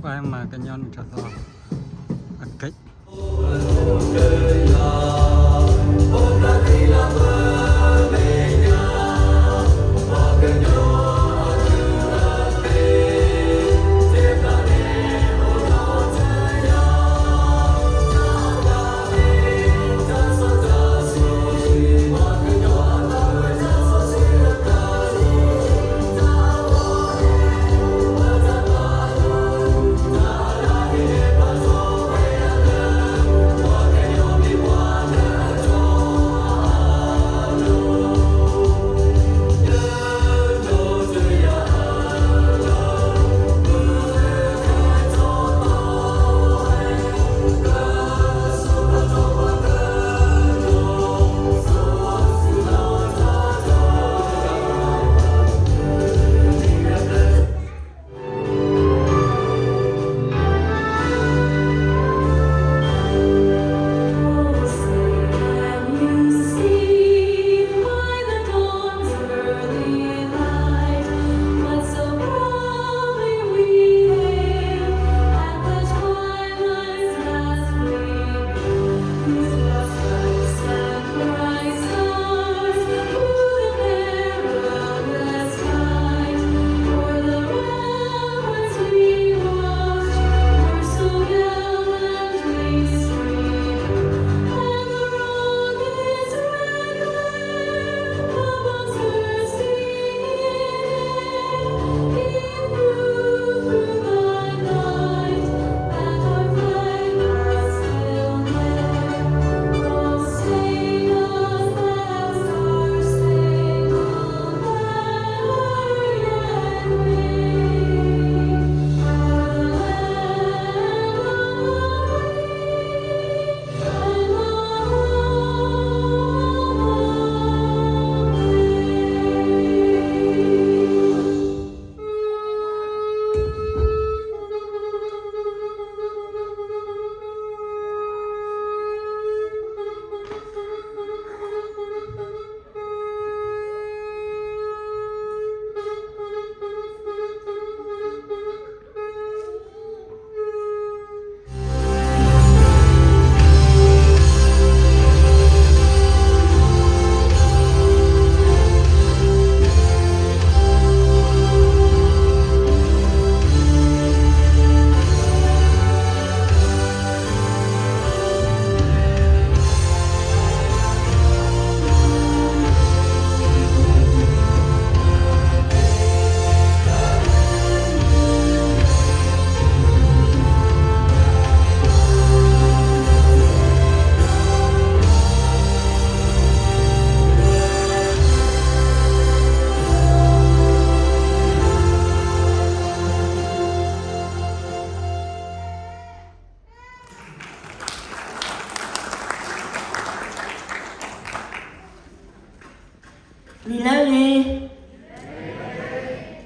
ပမၤကညီနံၣ်ထီၣ်သီအက့ၢ်.နံၤလၢအဂ့ၤ, တ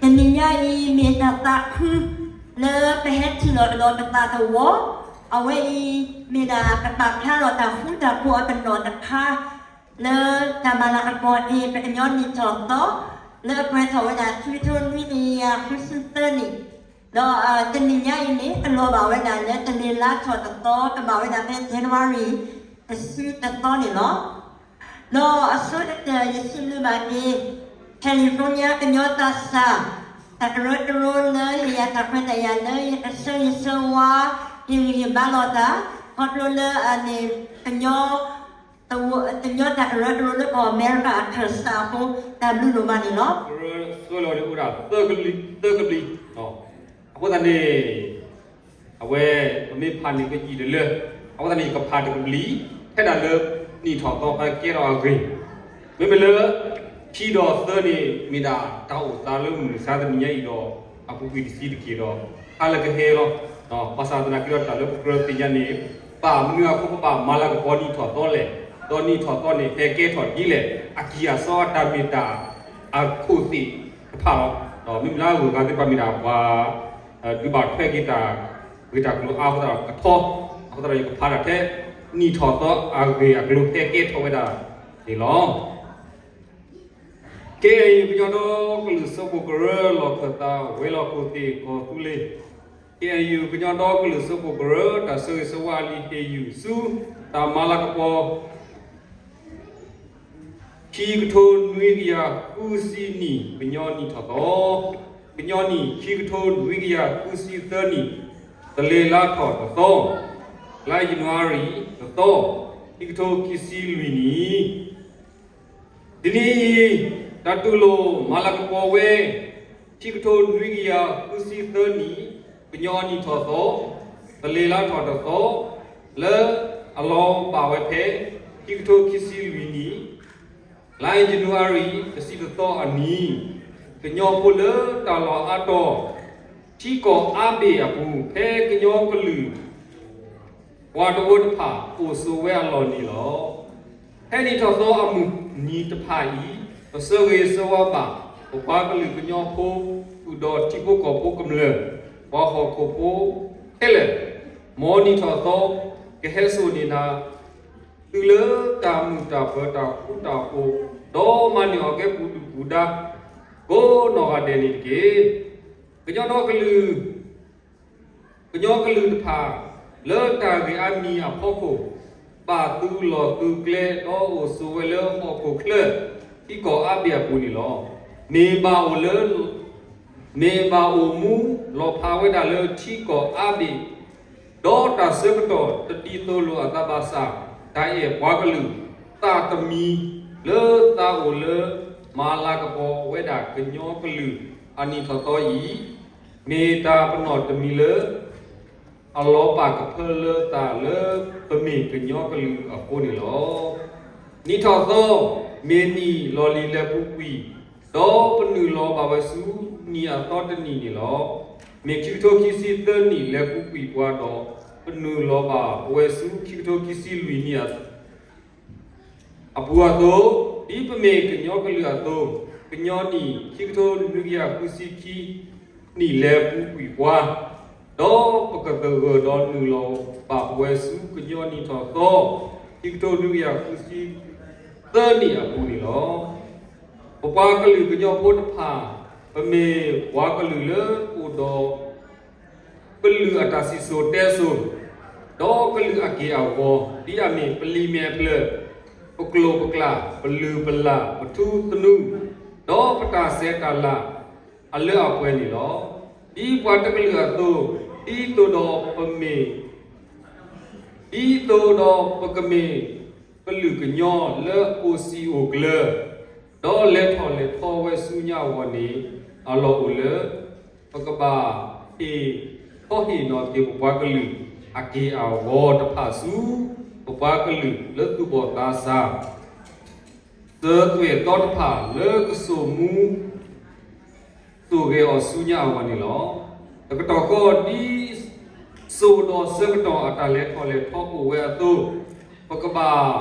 နံၤညါအံၤမ့ၢ်တၢ်သးခု လၢပဟဲထံၣ်လိာ်ကဒီးပသးသဝီ, အဝဲအံၤမ့ၢ်ဒၣ်ပပာ်ဖျါထီၣ်တၢ်ဃူတၢ်ဖိးအပနီၣ်တခါ လၢတၢ်မၤလၤကပီၤအံၤ ပကညီနံၣ်ထီၣ်သီ လၢအပှဲၤထီၣ်ဝဲဒၣ် ခံကထိနွံကယၤဃုဆံသၢနံၣ်, ဒီးတနံၤညါအံၤန့ၣ် ကလီၤဘၣ်ဝဲဒၣ်လၢတနံၤလါထီၣ်တသီ ကဘၣ်ဝဲဒၣ်ဖဲ January တဆံတသီန့ၣ်လီၤ. ဒီးအဆိကတၢၢ် ယစံးဘျုးဘၣ်က့ၤ California ကညီသးစၢ် တၢ်ကရၢကရိလၢယတၢ်ခွဲးတၢ်ယာ်လၢ ယကဆၢဂ့ၤဆၢဝါ ယဂံၢ်ယဘါလိာ်သး ခီဖျိလၢအန့ၣ် ကညီ ကညီတၢ်ကရၢကရိလၢကီၢ်အမဲရကၤအခၢၣ်စးအဃိ တၢ်ဘျုးဒိၣ်မးန့ၣ်လီၤ. ကရၢကရိလၢအိၣ်ဒၣ်သၢကဘျံး, သၢကဘျံး, အဃိသတးန့ၣ် အဝဲ ပမ့ၢ်ဖးန့ၣ် ပအံၣ်တလၢ, အဃိသတးန့ၣ် ယကဖးတကဘျံး ထဲဒၣ်လၢ နံၣ်ထီၣ်သီဟဲကဲထီၣ်အဂ့ၢ်, မ့မ့ၢ်လၢ ခံဒီးသၢန့ၣ် မ့ၢ်ဒၣ်တၢ်အိၣ်သးလၢမုၢ်မဆါတနံၤညါအံၤဒီး အပူၤကွံာ်တဆံးတက့ၢ်ဒီး ဟါလၢကဟဲလီၤ. ဘၣ်ဆၣ်သနာ်က့ဒီး တၢ်လၢပကြၢးသ့ၣ်ညါန့ၣ် ဘၣ်မနုၤအဃိပဘၣ်မၤလၤကပီၤနံၣ်ထီၣ်သီလဲၣ်, ဒီးနံၣ်ထီၣ်သီန့ၣ် ဟဲကဲထီၣ်ဒ်လဲၣ်, အကံၢ်အစီအတၢ်မ့ၢ်တၢ် အခိၣ်သ့ၣ်တဖၣ်လီၤ. ဒီးမ့မ့ၢ်လၢအဂုၤအဂၤသ့ၣ်တဖၣ်မ့ၢ်ဒၣ်ပှၤ ဒုးဘၣ်ထွဲက့ၤတၢ်ဂ့ၢ်တၢ်ကျိၤအါအဃိသတးဒီးကထီ, အဃိသတးဒီးယကဖးတၢ်ထဲ နံၣ်ထီၣ်သီအဂ့ၢ်အကျိၤဟဲကဲထီၣ်ဝဲဒၣ်န့ၣ်လီၤ. ကဲအံၤ ကညီဒီကလုာ်စၢဖှိၣ်ကရၢလီၢ်ခၢၣ်သး ဝဲၤလီၢ်ခိၣ်သ့ၣ်ကီၢ်သူလ့ၤ K N U ကညီဒီကလုာ်စၢဖှိၣ်ကရၢ တၢ်ဆၢဂ့ၤဆၢဝါအလံာ်ဟ့ၣ်ယုၢ်ဆူ တၢ်မၤလၤကပီၤ ခံကထိနွံကယၤဃုဆံနံၣ် ကညီနံၣ်ထီၣ်သီ, ကညီနံၣ် ခံကထိနွံကယၤဃုဆံသၢနံၣ် တလ့ၤလါထီၣ်တသီ, လါယနူၤအါရံၤတသီ, ခံကထိခံဆံလွံၢ်နံၣ် တနံၤအံၤ တၢ်တူၢ်လိာ်မၤလၤကပီၤဝဲ ခံကထိနွံကယၤဃုဆံသၢနံၣ် ကညီနံၣ်ထီၣ်သီ, တလ့ၤလါထီၣ်တသီ, လၢအလီၤဘၣ်ဝဲဖဲ ခံကထိခံဆံလွံၢ်နံၣ် လါယနူၤအါရံၤ တဆံတသီအနံၤ, ကညီဖိလၢတၢ်လီၢ်အါတီၤ ထံကီၢ်အါဘ့ၣ်အပူၤ ဖဲကညီကလုာ် ပှၤတဝၢတဖၣ် အိၣ်ဆိးဝဲအလီၢ်န့ၣ်လီၤ. ဖဲနံၣ်ထီၣ်သီအမုၢ်နံၤတဖၣ်အံၤ ပဆၢဂ့ၤဆၢဝါဘၣ် ပပှၤကလုာ်ကညီဖိ ဃုာ်ဒီးထံဖိကီၢ်ဖိကမျၢၢ် ပှၤဟီၣ်ခိၣ်ဖိခဲလၢာ်, မ်နံၣ်ထီၣ်သီ ကဟဲစိာ်န့ၢ်နၤ တုၤလၢတၢ်မုာ်တၢ်ပၢၤတၢ်ဃူတၢ်ဖိး ဒီးမၤန့ၢ်အီၤကဲပူၤဒုၣ်ပူၤဒါ ကိးနီၢ်ဂၤဒဲးန့ၣ်တက့ၢ်. ကညီဒီကလုာ် ကညီကလုာ်တဖၣ် လၢတၢ်ဂ့ၢ်အါမံၤအဖီခိၣ် ပာ်သုလီၢ်သုကျဲ ဒီးအိၣ်ဆိးဝဲလၢဟီၣ်ခိၣ်ချၢ ထံကီၢ်အါဘ့ၣ်အပူၤန့ၣ်လီၤ. မ့ၢ်ဘၣ်အိၣ်လၢ မ့ၢ်ဘၣ်အိၣ်မူလီၤဖးဝဲဒၣ်လၢထံကီၢ်အါဘ့ၣ် ဒီးတၢ်ဆၢကတီၢ်တဒ်သိးလိာ်အသးဘၣ်ဆၣ် တၢ်အဲၣ်ပှၤကလုာ် သးတမံၤ လၢသးအိၣ်လၢ မၤလၤကပီၤဝဲဒၣ်ကညီကလုာ်အနံၣ်ထီၣ်သီအံၤ မ့ၢ်တၢ်ပနီၣ်တမံၤလၢ အလီၤပာ်ကဖၢလၢသးလၢ ပမ့ၢ်ကညီကလုာ်အဃိန့ၣ်လီၤ. နံၣ်ထီၣ်သီ မ့ၢ်နံၣ်လီၢ်လံၤလဲၤပူၤကွံာ် ဒီးပနုာ်လီၤဘၣ်ဝဲဆူ နံၣ်အသီတနံၣ်န့ၣ်လီၤ. မ့ၢ်ခံကထိခံဆံသၢနံၣ်လဲၤပူၤကွံာ်ပှၤဒီး ပနုာ်လီၤဘၣ်ဝဲဆူ ခံကထိခံဆံလွံၢ်နံၣ်အ အပူၤအသိး, ဒ်ပမ့ၢ်ကညီကလုာ်အသိး, ကညီနံၣ် ခံကထိနွံကယၤဃုဆံခံနံၣ်လဲၤပူၤကွံာ်ပှၤ, ဒီးပကသဂၢၢ်ဒီးနုာ်လီၤဘၣ်ပဝဲဆူ ကညီနံၣ်ထီၣ်သီ ခံကထိနွံကယၤဃုဆံသၢနံၣ်အပူၤန့ၣ်လီၤ. ပပှၤကလုာ်ကညီဖိတဖၣ် ပမ့ၢ်ပှၤကလုာ်လၢအိၣ်ဒီး ကလုာ်အတၢ်စံၣ်စိၤတဲစိၤ, ဒီးကလုာ်အက့ၢ်အဂီၤ ဒ်အမ့ၢ်ပလံာ်မဲာ်ဖျၢၣ်, ပကျိာ်ပကျါ, ပလုၢ်ပလၢ်, ပထူသနူ, ဒီးပတၢ်ဆဲးတၢ်လၤအလၢအပှဲၤန့ၣ်လီၤ. ဒ်ပှၤတကလုာ်အသိး, ဒ်သိးဒီးပမ့ၢ် ဒ်သိးဒီးပကမ့ၢ်ကလုာ်ကညီလၢအိၣ်စံာ်အိၣ်ကျၢၤ, ဒီးလဲၤထီၣ်လဲၤထီဝဲဆူညါအဂီၢ်န့ၣ်, အလီၢ်အိၣ်လၢ ပကဘၣ်ဟ့ၣ်ထီၣ်ဟ့ၣ်နီၤက့ၤပပှၤကလုာ်အက့ၢ်အဂီၤတဖၣ်ဆူ ပပှၤကလုာ်လၢသူၣ်ဘီၣ်သးစၢ် စၢၤသွဲၣ်သီတဖၣ်လၢကစိာ်မူ စိာ်ဂဲၤအီၤဆူညါအဂီၢ်န့ၣ်လီၤ. တကတီၢ်ဃီဒ်စိာ်ဒီးဆၢကတီၢ်အတၢ်လဲၤထီၣ်လဲၤထီအိၣ်ဝဲအသိး, ပကဘၣ်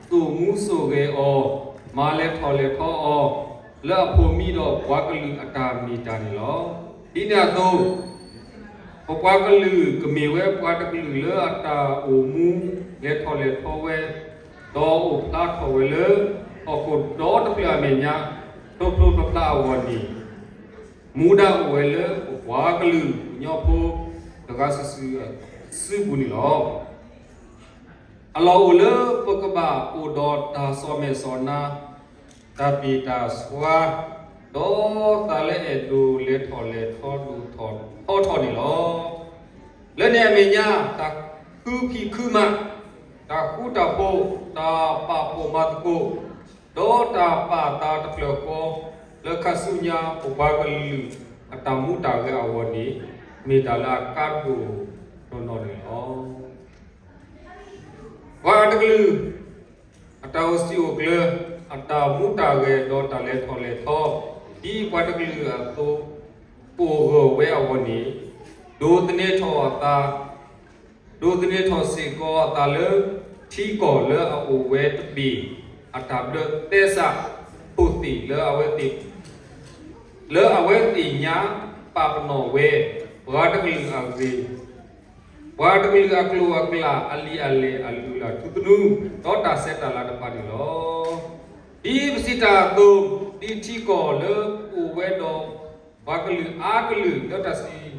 စိာ်မူစိာ်ဂဲၤအီၤ, မၤလဲၤထီၣ်လဲၤထီအီၤ, လၢအဖိးမံဒီးပှၤကလုာ်အတၢ်မ့ၢ်တၢ်န့ၣ်လီၤ. ဒ်န့ၣ်အသိး ပပှၤကလုာ်ကမ့ၢ်ဝဲပှၤတကလုာ်လၢအတၢ်အိၣ်မူလဲၤထီၣ်လဲၤထီဝဲ, ဒီးအိၣ်ဖျါထီၣ်ဝဲလၢ ဟီၣ်ခိၣ်ဒီတဖျၢၣ်အမဲာ်ညါ ဖျိဖျိဖျါဖျါအဂီၢ်န့ၣ်, မူဒါအိၣ်ဝဲလၢပပှၤကလုာ်ကညီဖိတဂၤစုာ်စုာ်အစုပူၤန့ၣ်လီၤ. အလီၢ်အိၣ်လၢပကဘၣ်အိၣ်ဒီးတၢ်စီၤမဲာ်စီၤနါ, တၢ်ပ့ၢ်တၢ်ဆှါ, ဒီးသးလၢအဲၣ်ဒိးလဲၤထီၣ်လဲၤထီဒိၣ်ထီၣ်ထီထီၣ်န့ၣ်လီၤ. လၢန့ၣ်အမဲာ်ညါ တၢ်ဃုဖံးဃုမၤ, တၢ်ဃူတၢ်ဖိး, တၢ်ပာ်ဖှိၣ်မၤသကိး, ဒီးတၢ်ပာ်သးတဖျၢၣ်ဃီ လၢခါဆူညါပပှၤကလုာ်အတၢ်မူတၢ်ဂဲၤအဂီၢ်န့ၣ် မ့ၢ်တၢ်လၢအကါဒိၣ်နီၢ်နီၢ်န့ၣ်လီၤ. ပှၤတကလုာ် အတၢ်အိၣ်စံာ်အိၣ်ကျၢၤ, အတၢ်မူတၢ်ဂဲၤဒီးတၢ်လဲၤထီၣ်လဲၤထီ, ဒ်ပှၤတကလုာ်အသိး ပအိၣ်ဂၢၢ်ဝဲအဂီၢ်န့ၣ်, ဒိးသန့ၤထီၣ်အသး, ဒိးသန့ၤထီၣ်စ့ၢ်ကီးအသးလၢ ထံကီၢ်လၢအအိၣ်ဝဲတဘ့ၣ် အတၢ်ဘျၢသဲစး ဖိသ့ၣ်လၢအဝဲသ့ၣ် လၢအဝဲသ့ၣ်ညါပာ်ပနီၣ်ဝဲ ပှၤတကလုာ်အဂ့ၢ် ပှၤတကလုာ်အကျိာ်အကျါ အလံာ်အလဲၢ် အလုၢ်အလၢ်ထူသနူ ဒီးတၢ်ဆဲးတၢ်လၤတဖၣ်န့ၣ်လီၤ. ဒ်ပစံးတၢ်အသိး, ဒ်ထံကီၢ်လၢအိၣ်ဝဲဒီး ပှၤကလုာ်အါကလုာ်လၢတၢ်စံး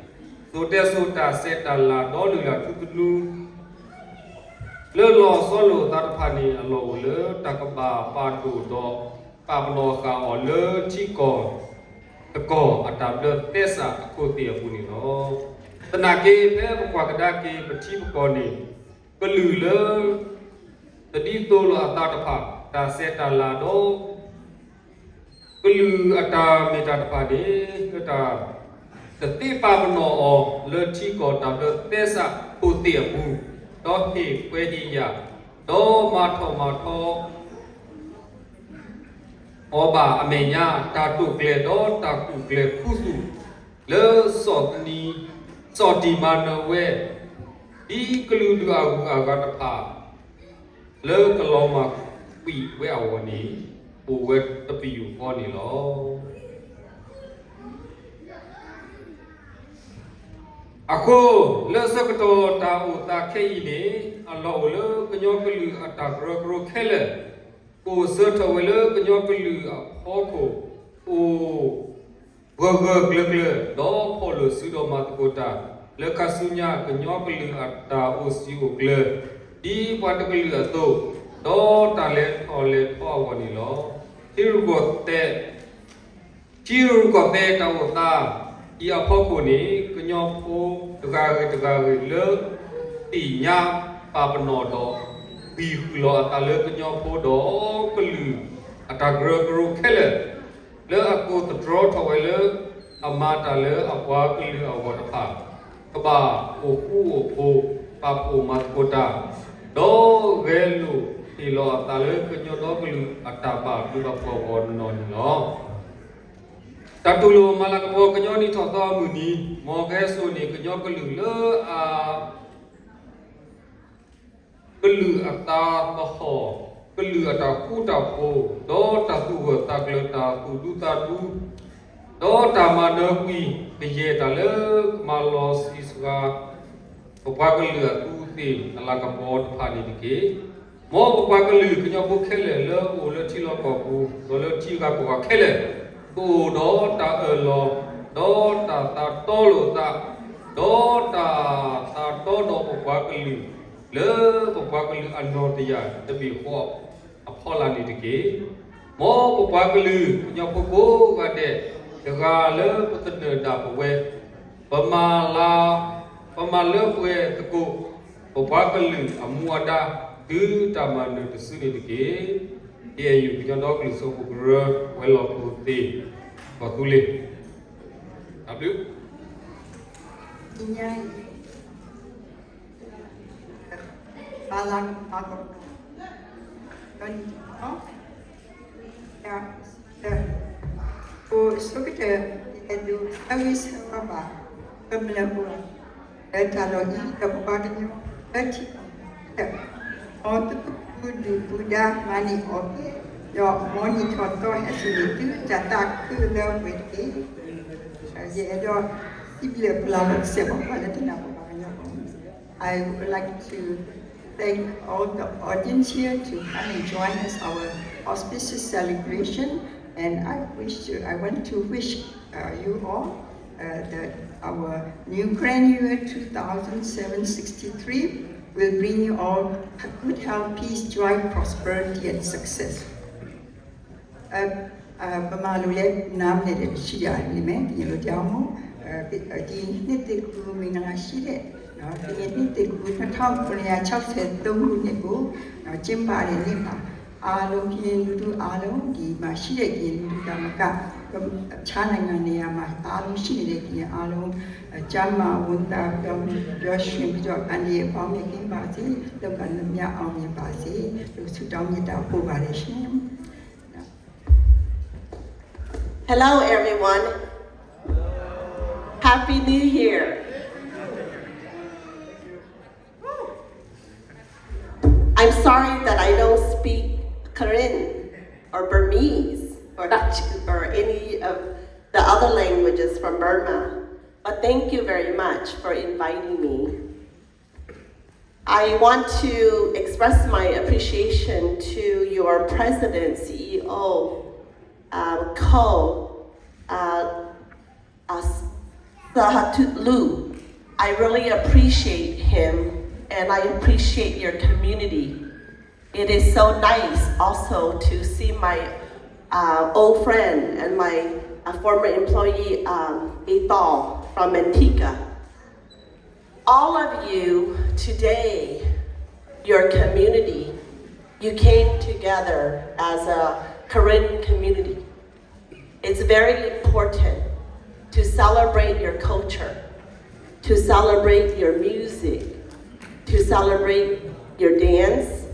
သိးတဲစိၤတၢ်ဆဲးတၢ်လၤဒီးလုၢ်လၢ်ထူသနူ လၢလီၤဆီလိာ်အသးတဖၣ်န့ၣ် အလီၢ်အိၣ်လၢတၢ်ကဘၣ်ပာ်ဒိၣ်ဒီးပာ်ပနီၣ်ဃာ်အီၤလၢထံကီၢ်တကီၢ်အတၢ်ဘျၢသဲစးအခိၣ်သ့ၣ်အပူၤန့ၣ်လီၤ. သနာ်က့ဖဲပကွၢ်ကဒါက့ၤပထံပကီၢ်န့ၣ် ကလုာ်လၢ တဒ်သိးလိာ်အသးတဖၣ် တၢ်ဆဲးတၢ်လၤဒီး ကလုာ်အတၢ်မ့ၢ်တၢ်တဖၣ်န့ၣ် လၢတၢ်တသ့ပာ်ပနီၣ်အီၤလၢထံကီၢ်တၢ်ဘျၢသဲစးခိၣ်သ့ၣ်အပူၤ, ဒီးဟ့ၣ်ခွဲးဟ့ၣ်ယာ်, ဒီးမၤထီၣ်မၤထီ အီၤဘၣ်အမဲာ်ညါ တၢ်တိာ်ကျဲၤဒီးတၢ်ကူၣ်ကျဲၤခူသူၣ် လၢစီၣ်တံၢ်မၤနၢၤဝဲ ဒ်ကလုာ်ဒူၣ်အဂုၤအဂၤတဖၣ် လၢကလီၤမၢ်ကွံာ်ဝဲအဂီၢ်န့ၣ် အိၣ်ဝဲတပယူာ်ဃီန့ၣ်လီၤ. အဃိ လၢဆၢကတီၢ်တၢ်အိၣ်သးခဲအံၤန့ၣ် အလီၢ်အိၣ်လၢကညီကလုာ်အတၢ်ကရၢကရိခဲလၢာ် ကအိၣ်ဆၢထၢၣ်ဝဲလၢကညီကလုာ်အဖီခိၣ် အိၣ်ဂၢၢ်ဂၢၢ်ကျၢၤကျၢၤ ဒီးဖီၣ်လိာ်စုဒီးမၤသကိးတၢ် လၢခါဆူညါကညီကလုာ်အတၢ်အိၣ်စံာ်အိၣ်ကျၢၤ ဒ်ပှၤတကလုာ်အသိး, ဒီးတၢ်လဲၤထီၣ်လဲၤထီအဂီၢ်န့ၣ်လီၤ. ထံရူၢ်ကီၢ်သဲး ထံရူၢ်ကီၢ်သဲးတၢ်အိၣ်သးအံၤအဖီခိၣ်န့ၣ် ကညီဖိတဂၤဂ့ၤတဂၤဂ့ၤလၢ သ့ၣ်ညါပာ်ပနီၣ်ဒီး ဂံၢ်ဃုာ်လီၤအသးလၢကညီဖိဒီးကလုာ်အတၢ်ကရၢကရိခဲလၢာ် လၢအကိးသတြီထီၣ်ဝဲလၢ အမၤတၢ်လၢအပှၤကလုာ်အဂီၢ်တဖၣ် ကဘၣ်အိၣ်ဃူအိၣ်ဖိး ပာ်ဖှိၣ်မၤသကိးတၢ် ဒီးဂဲၤလိာ်ဟ့ၣ်လီၤအသးလၢကညီဒီကလုာ်အတၢ်ဘၣ်ဘျုးဘၣ်ဖှိၣ်အဂီၢ်နီၢ်နီၢ်န့ၣ်လီၤ. တၢ်တူၢ်လိာ်မၤလၤကပီၤကညီနံၣ်ထီၣ်သီအမုၢ်နံၤ မ်ကဟဲစိာ်န့ၢ်ကညီကလုာ်လၢအ ကလုာ်အသးသဟီၣ်, ကလုာ်အတၢ်ဃူတၢ်ဖိး, ဒီးတၢ်သူၣ်ဂၢၢ်သးကျၢၤ တၢ်သူၣ်ဒူသးဒူ, ဒီးတၢ်မၤနၢၤကွံာ်ကယဲၢ်တၢ်လၢကမၤလီၤဆံးစှၤ ပပှၤကလုာ်အသူးအသ့ၣ်အလၤကပီၤတဖၣ်န့ၣ်တက့ၢ်. မ်ပပှၤကလုာ်ကညီဖိခဲလၢာ်လၢအအိၣ်လၢထံလီၢ်ကီၢ်ပူၤ ဒီးလၢထံဂၤကီၢ်ဂၤခဲလၢာ် ကအိၣ်ဒီးတၢ်အၢၣ်လီၤ ဒီးတၢ်သးတီလိာ်သး ဒီးတၢ်သးတီဒီးပပှၤကလုာ် လၢပပှၤကလုာ်အနီၢ်တယၢ်တဘ့ၣ်ဃီအဖီလာ်န့ၣ်တက့ၢ်. မ်ပပှၤကလုာ်ကညီဖိကိးဂၤဒဲး တဂၤလၢပသနၢၣ်ဒၣ်ပဝဲ ပမၤလၤ ပမၤလၢပှဲၤသကိး ပပှၤကလုာ်အမူအဒါ တုၤတၢ်မၤနၢၤတစုန့ၣ်တက့ၢ်. ဒ်အံၤ ကညီဒီကလုာ်စၢဖှိၣ်ကရၢ ဝဲၤလီၢ်ခိၣ်သ့ၣ် ကီၢ်သူလ့ၤ တၢ်ဘျုး Bala Mago. Tony, oh, yeah, yeah. O sokete edu service baba pemelebu. Talo i ke baba kenyo. Eti. O tu kudu buda mani oke. Yo moni toto hesi tu jata kula weti. Ye do sibile pula se baba le tena baba kenyo. I would like to thank all the audience here to come and join us our auspicious celebration, and I wish to, I want to wish uh, you all uh, that our new grand year two thousand seven sixty-three will bring you all good health, peace, joy, prosperity, and success. ပမၤလိလၢနၤမ့ၢ်လဲၣ်တဆံယၤန့ၣ်မ့ၢ် ကညီလိၤတၢ်မူ ဒ်န့ၣ်သ့ၣ်ကူမ့ၢ်ဂလၢဆံးဒဲး ဒ်န့ၣ်သ့ၣ်ကူ နှစ်ထောင့်ခုနှစ်ရာခြောက်ဆယ်သုံးခုနှစ်ကို ကျင်းပတဲ့နေ့မှာ အားလုံး ကရင်လူထုအားလုံး ဒီမှာရှိတဲ့ကရင်လူထုသာမက တခြားနိုင်ငံနေရာမှာအားလုံးရှိနေတဲ့ကရင်အားလုံး ကျန်းမာဝံသာပျော်ပျော်ရွှင်ပြီးတော့အန္တရာယ်ပေါင်းနဲ့ကင်းပါစေ လုပ်ငန်းသမျှအောင်မြင်ပါစေလို့ဆုတောင်းမေတ္တာပို့ပါတယ်ရှင်။ Hello, everyone. Happy New Year. I'm sorry that I don't speak Karen or Burmese or Dutch or any of the other languages from Burma, but thank you very much for inviting me. I want to express my appreciation to your president, C E O, uh, Co, uh, uh, Sahatut Lu, I really appreciate him, and I appreciate your community. It is so nice also to see my uh, old friend and my uh, former employee, um, Ethel from Antigua. All of you today, your community, you came together as a Karen community. It's very important to celebrate your culture, to celebrate your music, to celebrate your dance,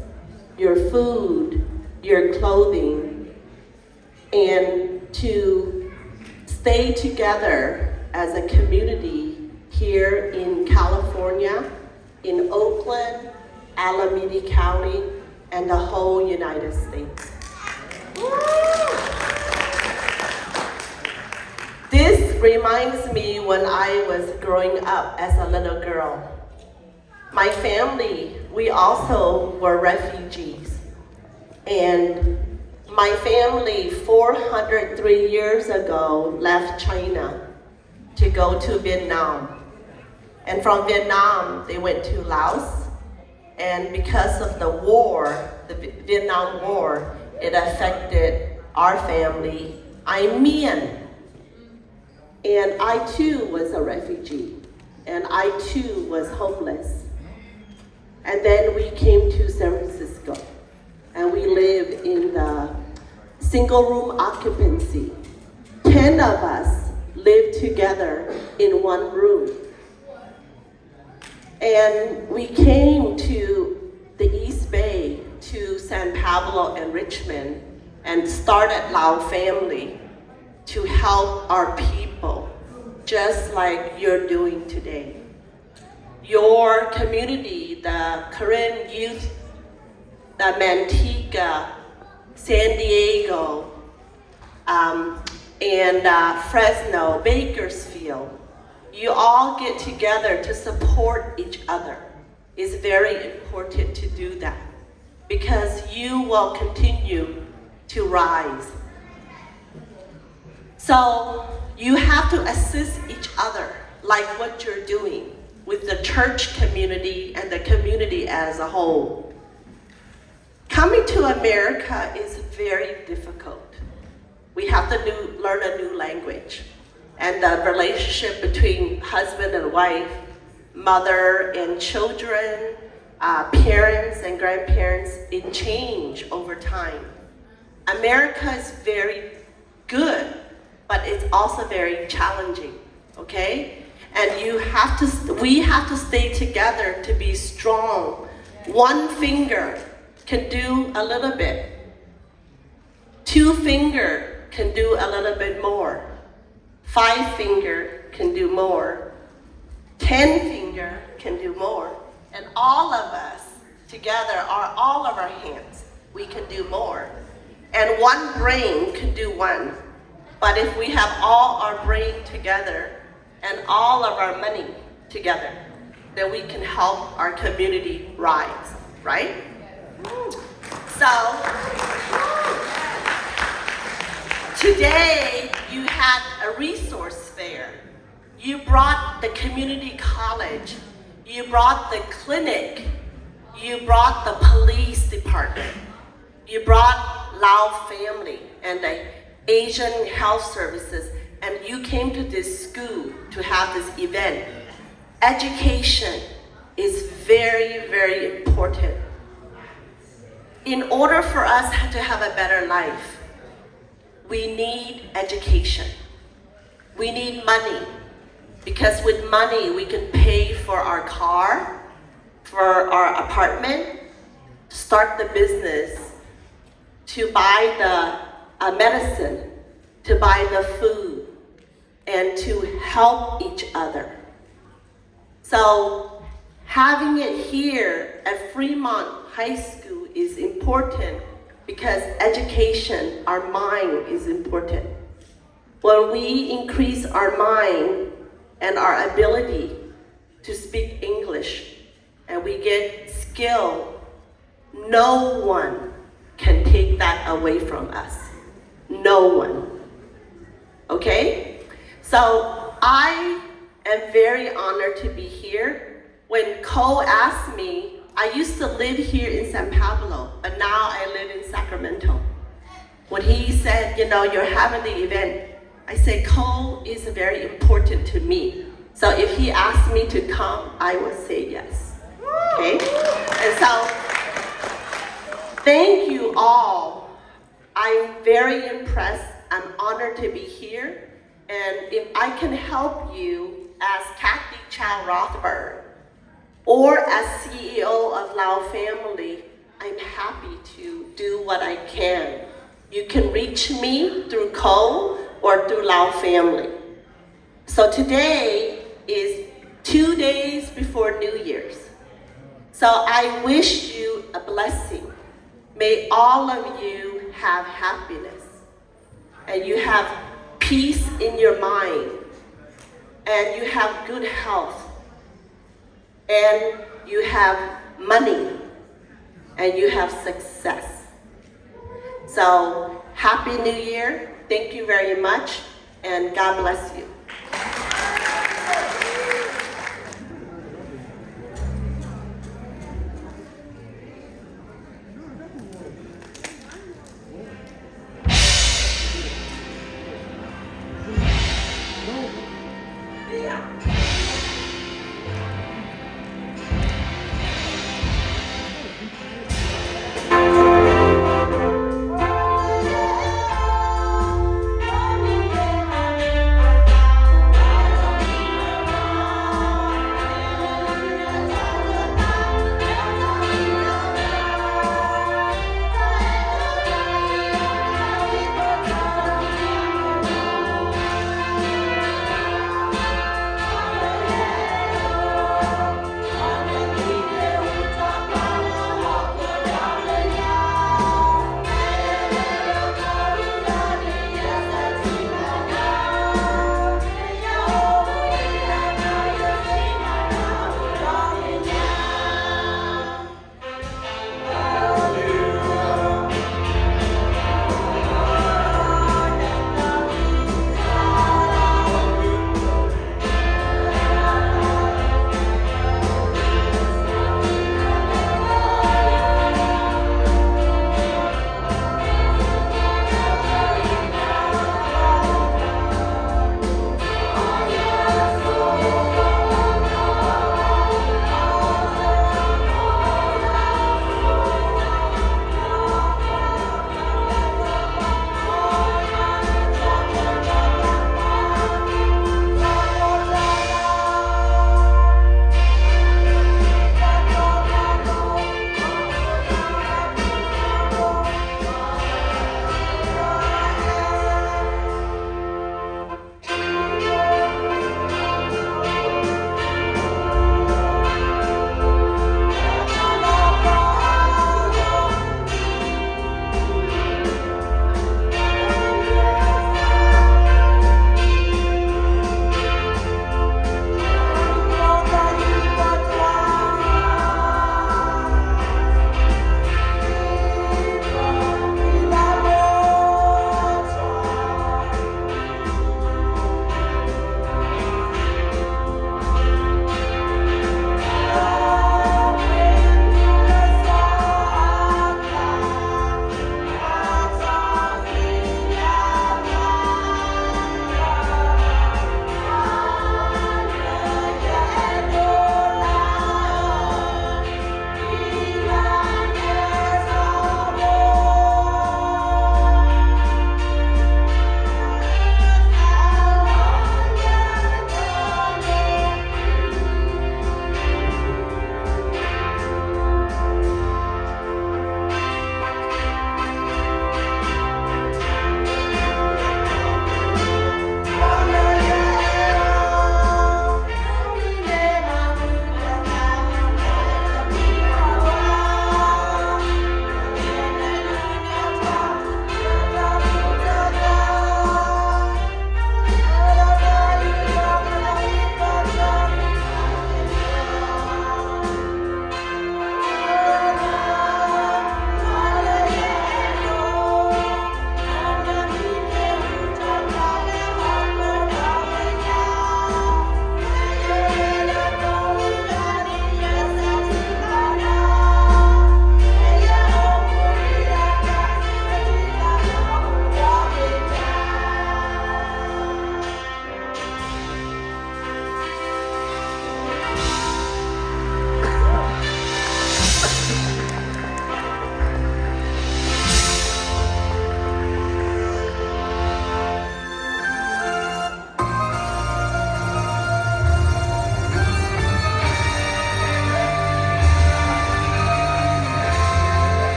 your food, your clothing, and to stay together as a community here in California, in Oakland, Alameda County, and the whole United States. This reminds me when I was growing up as a little girl. My family, we also were refugees. And my family, four hundred three years ago, left China to go to Vietnam. And from Vietnam, they went to Laos. And because of the war, the Vi- Vietnam War, it affected our family. I'm Mien. And I too was a refugee. And I too was homeless. And then we came to San Francisco. And we lived in the single room occupancy. Ten of us lived together in one room. And we came to the East Bay, to San Pablo and Richmond, and started Lao Family to help our people, just like you're doing today. Your community, the Karen youth, the Manteca, San Diego, um, and uh, Fresno, Bakersfield, you all get together to support each other. It's very important to do that because you will continue to rise. So you have to assist each other, like what you're doing with the church community and the community as a whole. Coming to America is very difficult. We have to new, learn a new language. And the relationship between husband and wife, mother and children, uh, parents and grandparents, it change over time. America is very good, but it's also very challenging, okay? And you have to, we have to stay together to be strong. One finger can do a little bit. Two finger can do a little bit more. Five finger can do more. Ten finger can do more. And all of us together, or all of our hands, we can do more. And one brain can do one. But if we have all our brain together and all of our money together, then we can help our community rise, right? So, today you had a resource fair. You brought the community college. You brought the clinic. You brought the police department. You brought Lao Family and the Asian Health Services, and you came to this school to have this event. Education is very, very important. In order for us to have a better life, we need education. We need money, because with money we can pay for our car, for our apartment, start the business, to buy the uh, medicine, to buy the food, and to help each other. So having it here at Fremont High School is important because education, our mind is important. When we increase our mind and our ability to speak English, and we get skill, no one can take that away from us. No one. Okay? So I I'm very honored to be here. When Cole asked me, I used to live here in San Pablo, but now I live in Sacramento. When he said, you know, you're having the event, I said, Cole is very important to me. So if he asks me to come, I will say yes. Okay? And so, thank you all. I'm very impressed. I'm honored to be here. And if I can help you as Kathy Chow Rothberg or as C E O of Lao Family, I'm happy to do what I can. You can reach me through Cole or through Lao Family. So today is two days before New Year's. So I wish you a blessing. May all of you have happiness, and you have peace in your mind, and you have good health, and you have money, and you have success. So, Happy New Year. Thank you very much, and God bless you.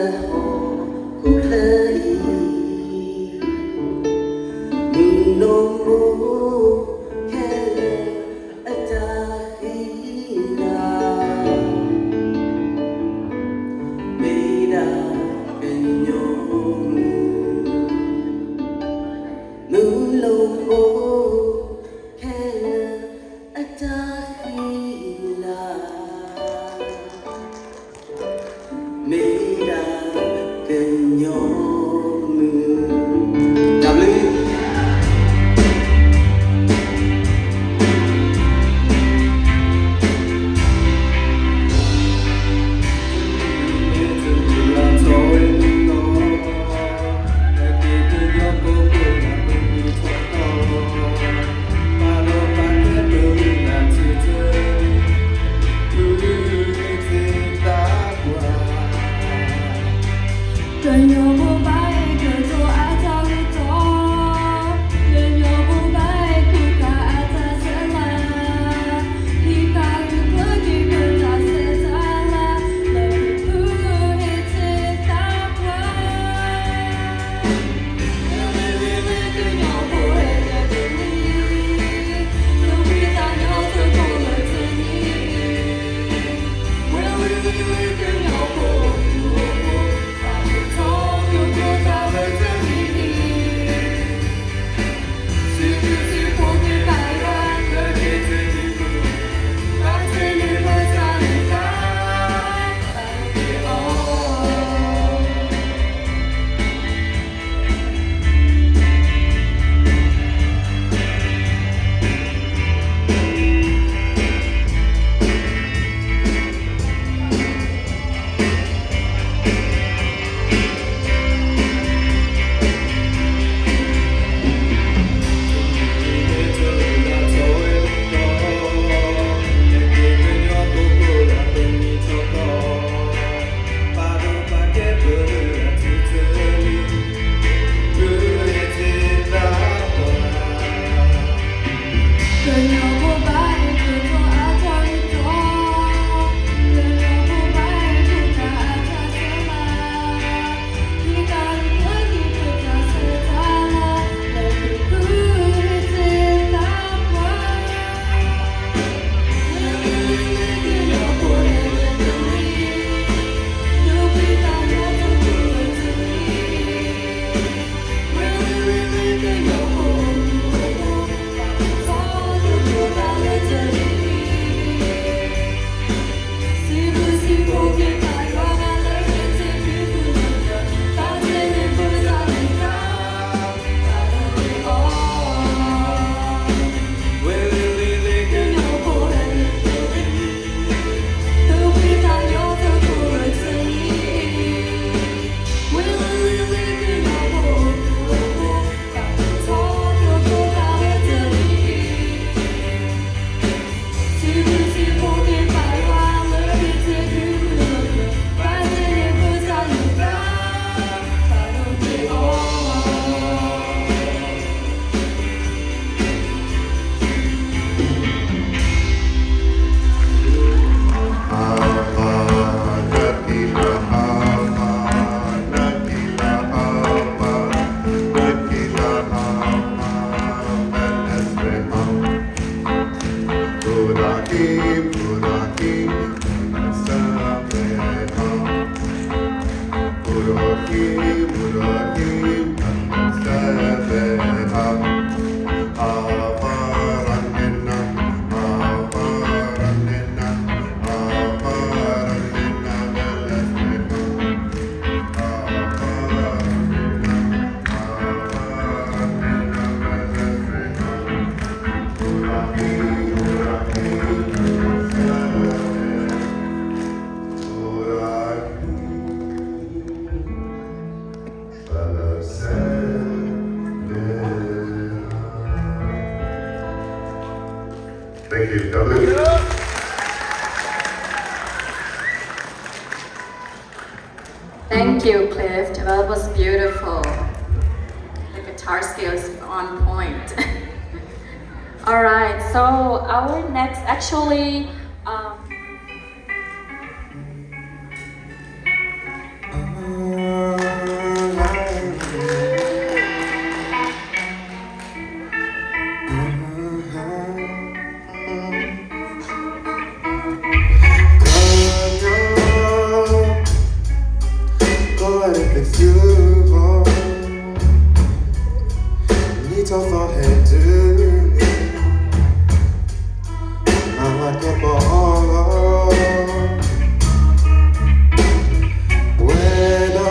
ဟီၣ်ခိၣ်ချၢအံၤ, မုၢ်နုာ်မိၢ်ခဲလၢာ် အတၢ်ဃံလၤ မ့ၢ်ဒၣ်ကညီမုၢ်, မုၢ်နုာ်မိၢ်ခဲလၢာ် အတၢ်ဃံလၤ မ့ၢ်ဒၣ်ကညီမုၢ်. တၢ်ဘျုး. ကညီဖိဘၣ်အဲၣ်ကတိၤအတၢ်ဂ့ၤတီ, ကညီဖိဘၣ်အဲၣ်ကူကၤအတၢ်ဆဲးလၤ, ဟံးဃာ်ဂုာ်ကျဲးက့ၤပတၢ်ဆဲးတၢ်လၤ, လၢဟ့ၣ်ကူဟ့ၣ်တ့ၢ်သးပှၢ်. Thank you. God bless. Thank you, Cliff. That was beautiful. The guitar skills on point. All right, so our next, actually, um, သုဟီၣ်, နံၣ်ထီၣ်သီဟဲတုၤလံ, မၤလၤကပီၤအီၤလီၤ, ပှဲၤ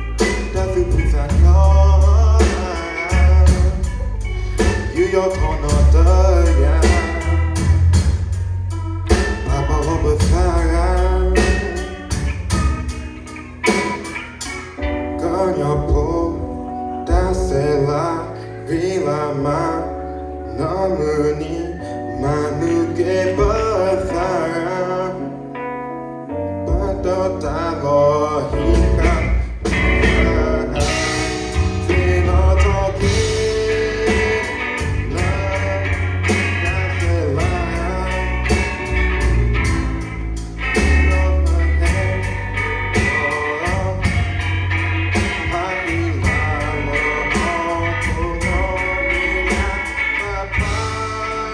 ဒီး တၢ်သူၣ်ဖှံသးညီ, ယူးယီၣ်ထီၣ်နီၢ်တယၢ်, ပာ်ပီၤလီၤပသးဂၤ ကညီဖိ, တၢ်ဆဲးလၤ, ဂ့ၤလၤမး, နီၢ်မုၢ်နံၤ, မၤမုာ်က့ၤပသးဂၤ, ပာ်ဒီးတၢ်လီၤဟံၣ်ဃာ်, သ့ၣ်နီၣ်ထီၣ်က့ၤ နၤ, တၢ်ဆဲးလၤ Papa.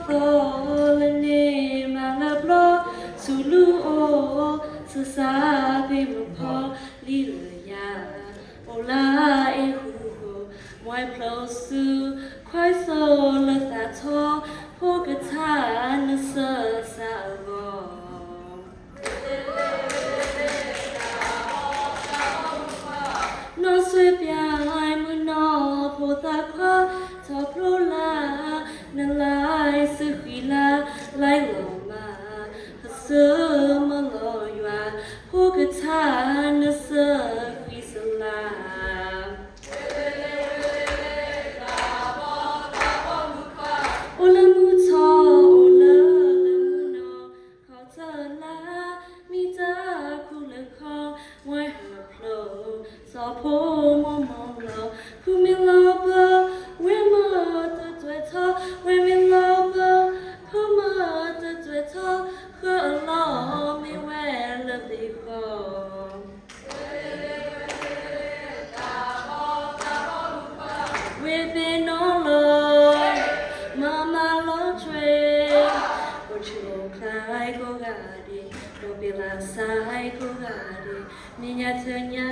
သီလၢန့ၣ်မၤလၢပျီ, ဆူလူအိၣ်, စစၢ်ဖံမုၣ်ဖီလံလၢယၤ, အိၣ်လၢအ့ၣ်ဃူဃီ, မွဲဖျိဆူ, ခွဲစိလၢသးထီ, ဖိကထါနစၢ်စၢ်အဂီၢ် နီၢ်စွ့ပၠးမုၢ်နီၢ်ဖိသၣ်ခွါ, ထီၣ်ဖျိလၢ, နလၢ်စၢဃံလၢ်, လၢလီၤမၢ်, ကစၢၢ်မၢလီၤယွၤ, ဖိကထါနစၢဃံစလၢ် အိၣ်လၢမုၢ်ထီၣ်, အိၣ်လၢလၢမုၢ်နီၢ်, ခီၣ်ထၢလၢ, မံတၢ်ခူလၢခီ, မွဲဟၢဖျိ, စီၤဖိမိၢ်မိၢ်လီၤ, ဖုမ့ၢ်လီၤပၢ, ဝဲမၤတတွဲၤထီ, ဝဲမ့ၢ်လီၤပၢ, ဖုမၤတတွဲၤထီ, ဃၢအလီၢ်မ့ၢ်ဝဲလၢသ့ၣ်ဃီ ဝ့ၢ်သ့ၣ်နီၣ်လီၤ, မၤမၤလီၤထွဲ, အိၣ်ဆူၣ်အိၣ်ချါကိးဂၤဒဲး, ဒီးပ့ၤလၢ်စါကိးဂၤဒဲး, မဲာ်ညါထၢညါ